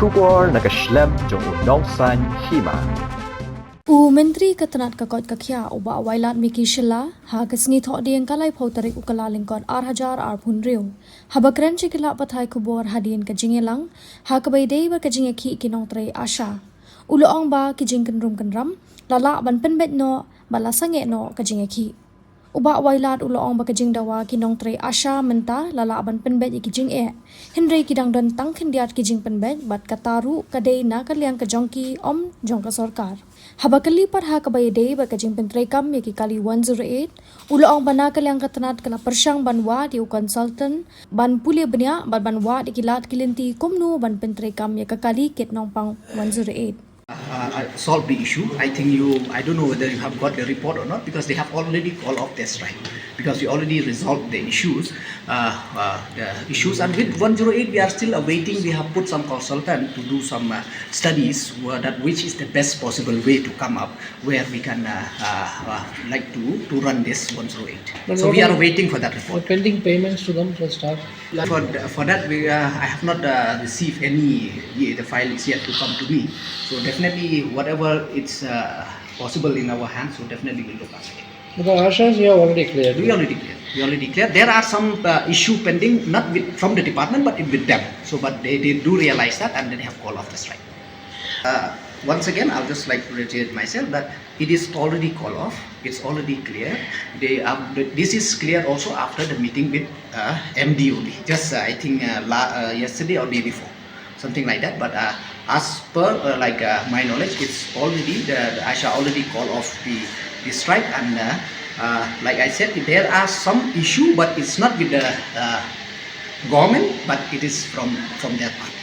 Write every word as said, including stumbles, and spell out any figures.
Khubor na ka shlem jong u nongsan hima. U Myntri ka tnat ka koit ka khiah u Bah Wailadmiki Shylla ha ka sngi Thohdieng ka laiphew tarik u Kyllalyngkot ar hajar arphew hynriew haba kren sha ki lad pathai khubor hadien ka jingïalang ha kaba ïadei bad ka jingïakhih ki nongtrei ASHA, u la ong ba ki jingkynrum kynram la lah ban pynbeit noh bad la sangeh noh ka jingïakhih. U Bah Wailad u la ong ba ka jingdawa ki nongtrei ASHA mynta la lah ban pynbeit ïa ki jingeh, hynrei ki dang don tang khyndiat ki jingpynbeit bad kata ruh ka dei na ka liang ka jong ki, ym jong ka sorkar. Haba kylli pat ha kaba ïadei bad ka jingpyntreikam ïa ki kali one zero eight, u la ong ba na ka liang ka tnat ka la pyrshang ban wad ïa u consultant ban pule bniah bad ban wad ïa ki lad ki lynti kumno ban pyntreikam ïa ka kali kit nongpang one zero eight. Uh, uh, solve the issue. I think you, I don't know whether you have got the report or not, because they have already called off their strike, because we already resolved the issues. Uh, uh, the issues, and with one zero eight, we are still awaiting. We have put some consultant to do some uh, studies, uh, that which is the best possible way to come up where we can uh, uh, uh, like to, to run this one zero eight. So we are waiting for that report. Pending payments to them for staff. For, for that, we, uh, I have not uh, received any. The file is yet to come to me. So definitely, whatever it's uh, possible in our hands, so definitely we'll look after it. Because ASHAs we have already cleared. We already cleared. We already cleared. There are some uh, issue pending, not with, from the department, but with them. So, but they, they do realize that, and they have called off the strike. Uh, once again, I'll just like to reiterate myself that it is already called off. It's already clear. They are, this is clear also after the meeting with uh, M D only. Just uh, I think uh, la, uh, yesterday or day before, something like that. But uh, as per uh, like uh, my knowledge, it's already the, the ASHA already called off the, the strike, and uh, uh, like I said, there are some issue, but it's not with the uh, government, but it is from from their part.